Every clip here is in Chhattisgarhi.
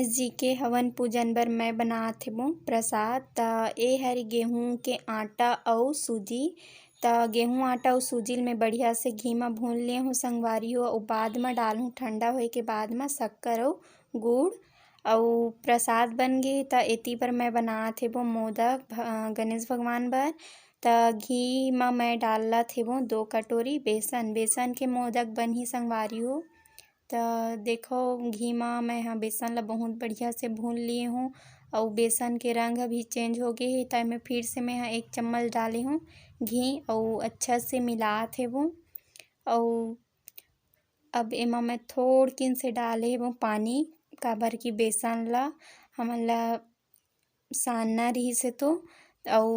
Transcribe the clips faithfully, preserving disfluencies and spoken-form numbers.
जी के हवन पूजन बर मैं बनात हेबो प्रसाद। त ए हर गेहूं के आटा अउ सूजी। त गेहूं, आटा अउ सूजी ल मैं बढ़िया से घी म भून ले हूं संगवारी हो, अउ बाद म डालहूं ठंडा होए के बाद म शक्कर अउ गुड़। अउ प्रसाद बन गे, त एती बर मैं बनात हेबो मोदक भ-, गणेश भगवान बर। त घी म मैं डालत हेबो दो कटोरी बेसन। बेसन के मोदक बनही संगवारी हो। त देखो, घी म मैं ह बेसन ल बहुत बढ़िया से भून लिए हूँ, अउ बेसन के रंग भी चेंज हो गे हे। त एमे फिर से मैं ह एक चम्मच डाले हूँ घी, अउ अच्छा से मिलात हेबो। अउ अब एमा मैं थोड़किन से डाले हेबो पानी, काबर कि बेसन ल हमन ल सानना रिहिस हे तो, अउ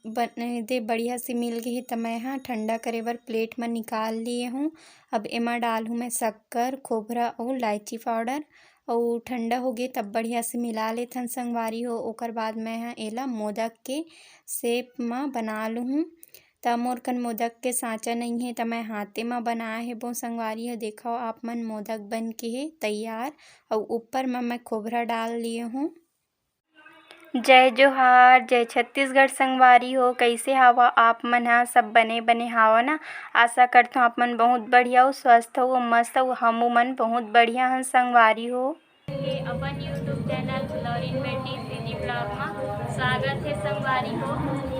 बन-, दे बढ़िया से मिल गे हे, त मैं ह ठंडा करे बर प्लेट म निकाल लिए हूँ। अब एमा डालहूँ मैं शक्कर, खोबरा अउ लाइची पाउडर, अउ ठंडा होगे तब बढ़िया से मिला लेथन संगवारी हो। ओकर बाद मैं ह एला मोदक के शेप म बना लुहूँ। त मोर कन मोदक के सांचा नइ हे, त मैं हाथे म बनाए हेबो संगवारी हो। देखव आप मन, मोदक बन के हे तैयार, अउ ऊपर म मैं खोबरा डाल लिए हूँ। जय जोहार, जय छत्तीसगढ़ संगवारी हो। कइसे हावा आप मन ह? सब बने बने हावा ना? आशा करथों आप मन बहुत बढ़िया हो, स्वस्थ हो, मस्त हो। हमू मन बहुत बढ़िया हन संगवारी हो। अपन YouTube चैनल फ्लोरिन बेटी सीजी ब्लॉग म स्वागत हे संगवारी हो।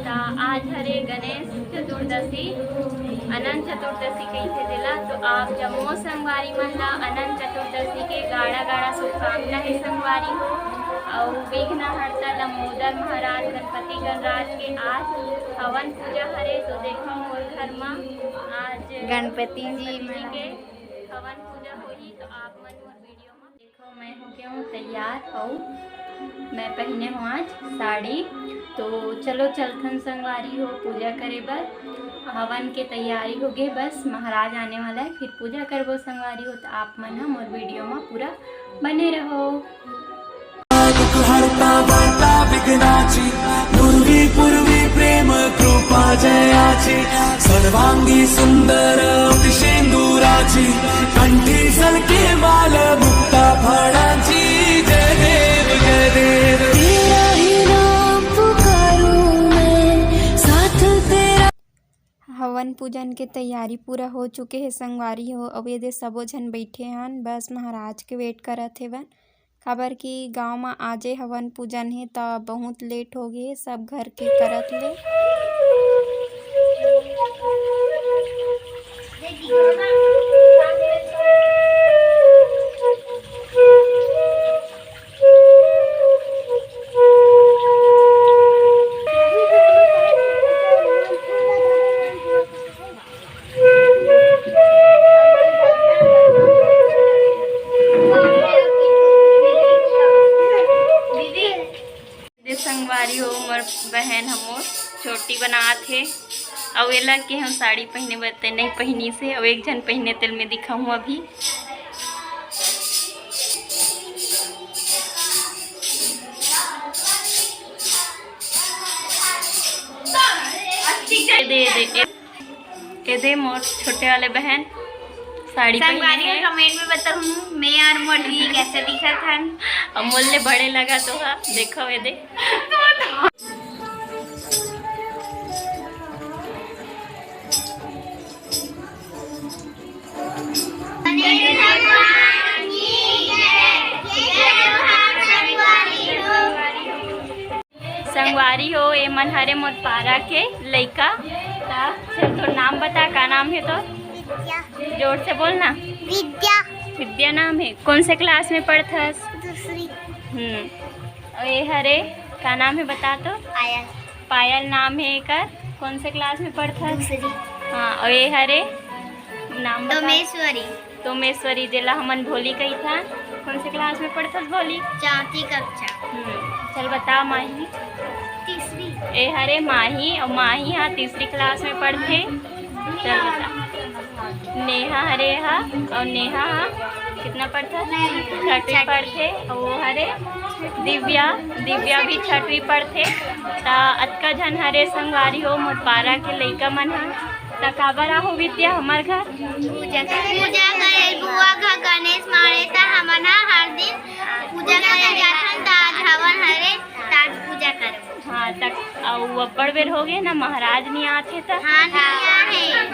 त आज हरे गणेश चतुर्दशी, अनंत चतुर्दशी कहिथे जेला। तो आप जम्मो संगवारी मन ला अनंत चतुर्दशी के गाड़ा गाड़ा शुभकामना हे संगवारी हो। अउ विघ्न हरता लंबोदर महाराज गणपति गणराज के आज हवन पूजा हरे। तो देखो मोर घर म आज गणपति जी गणपति जी के हवन पूजा होही। तो आप मन मोर वीडियो म देखो, मैं हो गया हूँ तैयार अउ मैं पहने हूँ आज साड़ी। तो चलो चलथन संगवारी हो पूजा करे बर। हवन के तैयारी हो गए, बस महाराज आने वाला है, फिर पूजा करबो संगवारी हो। तो आप मन ह मोर वीडियो म पूरा बने रहो। दुख हरता वार्ता विघ्नाची, पूर्वी पूर्वी प्रेम कृपा जयाची, सर्वांगी सुंदर अतिशेंदुराची, कंठी सलके माल मुक्ता फळांची। जय देव जय देव। तेरा ही नाम पुकारूं मैं, साथ तेरा। हवन पूजन के तैयारी पूरा हो चुके हे संगवारी हो। अब ये दे सबो झन बइठे हन, बस महाराज के वेट करत हेवन, काबर कि गांव म आजे हवन पूजन हे, त बहुत लेट हो गे सब घर के करत ले। दे संगवारी हो, मोर बहन ह मोर चोटी बनात हे, अउ एला के हम साड़ी पहिने बर ते नइ पहिनिस हे, अउ एक झन पहिने तेल में दिखाहूँ अभी। दे, दे, दे। ये दे मोर छोटे वाले बहन साड़ी पहने संगवारी हो, हे। कमेंट में बताहूँ, मैं और मोर दीदी कैसे दिखत हन। अउ मोर ले बड़े लगा तो हा, देखो ये दे। संगवारी हो, ए मन हरे मोर पारा के लइका। त चल, तोर नाम बता, का नाम हे तोर? विद्या। जोर से बोल ना। विद्या। विद्या नाम हे। कौन से क्लास में पढ़थस? दूसरी। हम्म। अउ ए हरे, का नाम हे बता तो? पायल। पायल नाम हे एकर। कौन से क्लास में पढ़थस? दूसरी। हाँ, अउ ए हरे, नाम बता। डोमेश्वरी। तोमेश्वरी, जेला हमन भोली कहिथन। कौन से क्लास में पढ़थस भोली? चौथी कक्षा। हम्म, चल बता माही। तीसरी। ए हरे माही, अउ माही हा तीसरी क्लास में पढ़थे। चल बता। नेहा हरे हा, अउ नेहा हा कितना पढ़थस? छठवीं छठवीं। पढ़थे। अउ वो हरे दिव्या, दिव्या भी छठवीं पढ़थे। त अतका झन हरे संगवारी हो, मोर पारा के लइका मन हा। त काबर आहो विद्या हमर घर? पूजा करे। पूजा करे, बुआ घर गणेश माढ़े, त हमन ह हर दिन पूजा करे। हाँ, तक अउ अब्बड़ बेर हो गे ना, महाराज नइ आथे त। हाँ, नइ आए।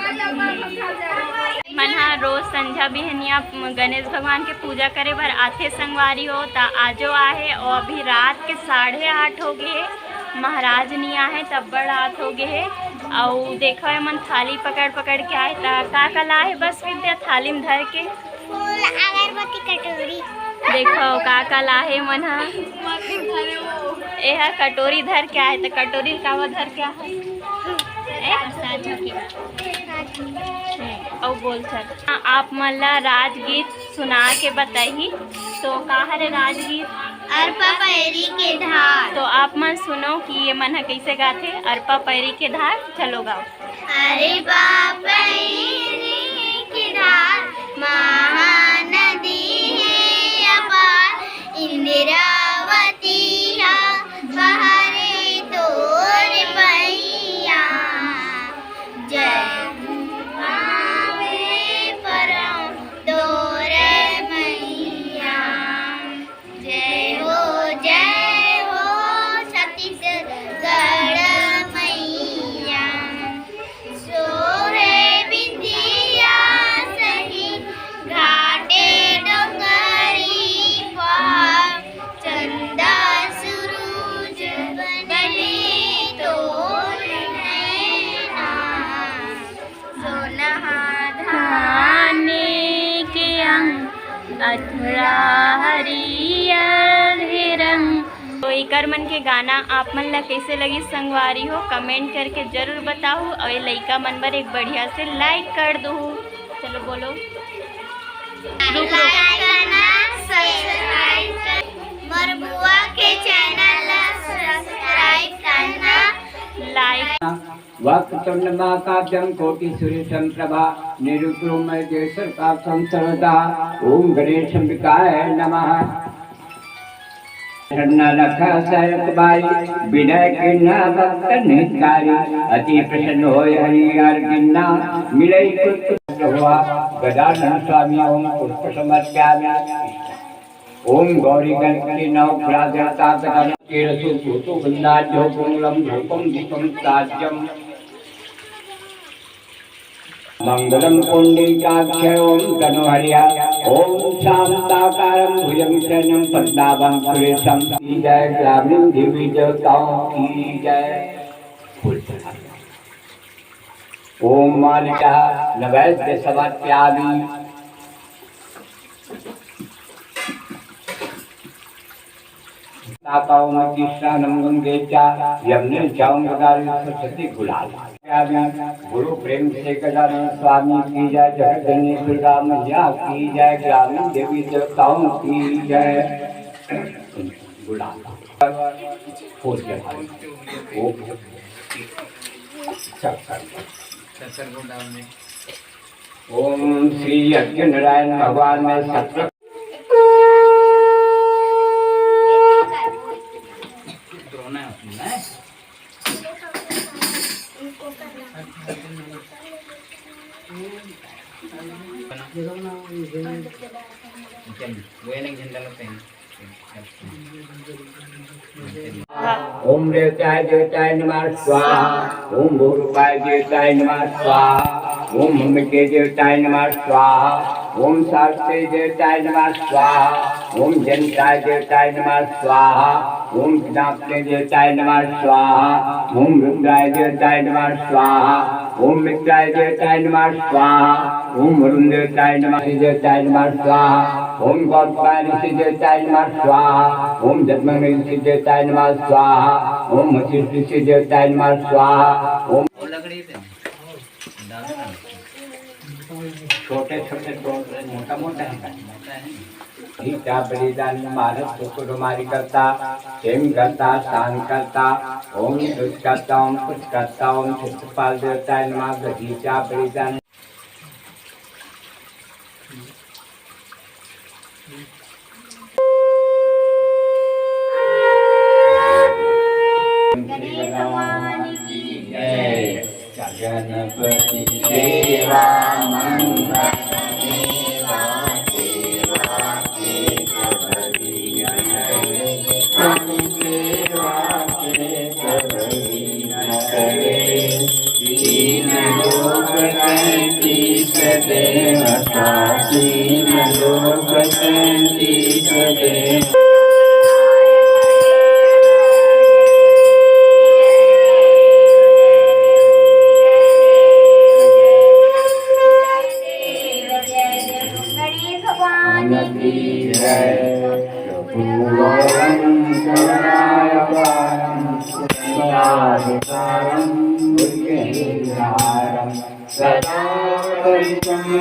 मन ह रोज संझा बिहनिया गणेश भगवान के पूजा करे बर आथे संगवारी हो, त आजो आहे। अउ अभी रात के साढ़े आठ हो गे हे, महाराज नइ आहे, त अब्बड़ रात हो गे हे। अउ देखो, एमन थाली पकड़ पकड़ के आए, त का का लाए हे बस विद्या थाली में धर के? फूल, अगरबत्ती, कटोरी। देखो, का का लाहे मन ह। एहा कटोरी धर के आए, त कटोरी ल काबर धर के आए? ए? हम्म, अउ बोल सक। आप मन ला राजगीत सुना के बताही, तो का हरे राजगीत? अरपा पैरी के धार। तो आप मन सुनो कि ये मन ह कइसे गाथे, अरपा पैरी के धार। चलो गाओ। अरपा पैरी के धार, महानदी हे अपार, इंद्रावती हा बहरे तोर पैया। जय हो आवे परम तोर मैया। जय हो, जय हो छत्तीसगढ़ मैया। सोहे बिंदिया सही घाटे डोंगरी पहाड़, चंदा सुरूज बने तोर नैना। सोनहा धाने के अंग, अधरा हरियर हे रंग। तो एकर मन के गाना आप मन ला कइसे लगिस संगवारी हो, comment करके जरूर बताहू। अउ ये लइका मन बर एक बढ़िया से like कर दूहू। चलो बोलो। Like करना, subscribe कर-, मोर बुआ के channel ला subscribe करना। Like। वक्रतुंड महाकाव्यम कोटि सूर्य समप्रभा, निर्विघ्नं कुरु मे देव सर्वकार्येषु सर्वदा। ओम गणेश अंबिकाय नमः। प्रसन्न रख सहित बाई, विनय कीन्हा भक्तन हितकारी। अति प्रसन्न होय हरि हर कीन्हा, मिलई पुत्र हुआ। गजानन स्वामी ओम पुष्प समर्पयामि। ओम गौरी गणपति नवग्रह देवता गजानन के रसो भूतो गंधाढ्यो कुंडलम धूपम दीपम साज्यम। मंगलम पुंडरीकाक्षं ओम तनोहर्या ओम शांताकारं भुजंग शयनं पद्मनाभं सुरेशं। की जय, ग्रामीण देवी देवताओं की जय। ओम मालिका नैवेद्य समर्पयामि। तापाओं में स्नानम गंगे च यमुने चैव गोदावरी सरस्वती गुलाल। गुरु प्रेम से गजानन स्वामी की जय, जगत जननी दुर्गा मैया की जय, ग्रामीण देवी देवताओं की जय। गुलाल। फूल के भाई। ओम। चल, चल। ओम श्री यज्ञ नारायण भगवान में सत्र। ओम रेवताय देवताय नमः स्वाहा। ओम भूरूपाय देवताय नमः स्वाहा। ओम अम्बिके देवताय नमः स्वाहा। ओम सरस्वती देवताय नमः स्वाहा। ओम जनिताय देवताय नमः स्वाहा। ओम पिनाकिनी देवताय नमः स्वाहा। ओम रुद्राय देवताय नमः स्वाहा। ओम मित्राय देवताय नमः स्वाहा। ओम वरुण देवताय नमः, देवताय नमः स्वाहा। ओम गौतम ऋषि देवताय नमः स्वाहा। ओम जदमंग ऋषि देवताय नमः स्वाहा। ओम वशिष्ठ ऋषि देवताय नमः स्वाहा। ओम वो लकड़ी पे डालना। छोटे छोटे तोड़ रहे, मोटा मोटा है। मोटा है। गीता बलिदान मानस कुकुर मारी करता, प्रेम करता, शांत करता, ओम दुष्ट करता, ओम कुछ करता, ओम चित्रपाल देवताय नमः, गीता बलिदान। गणेश भगवान की जय। गणपति देवा मंगल देवा, सेवा के सब दिया है। सेवा के सारं भुजगेन्द्रहारं सदा कवचमग्रधारं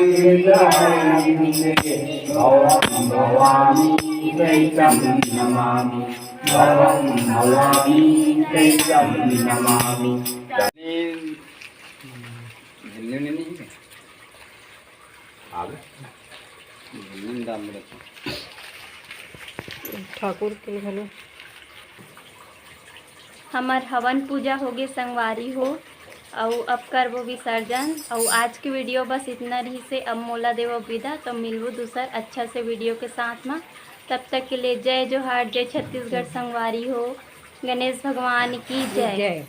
भवं भवानी चैतं नमामि। भवं भवानी चैतं नमामि। ठाकुर के घलो। हमर हवन पूजा होगे संगवारी हो, अउ अब करबो विसर्जन। अउ आज के वीडियो बस इतना रहिसे। अब मोला देवो विदा, तो मिलबो दूसर अच्छा से वीडियो के साथ मा। तब तक के लिए जय जोहार, जय छत्तीसगढ़ संगवारी हो। गणेश भगवान की जय। जय।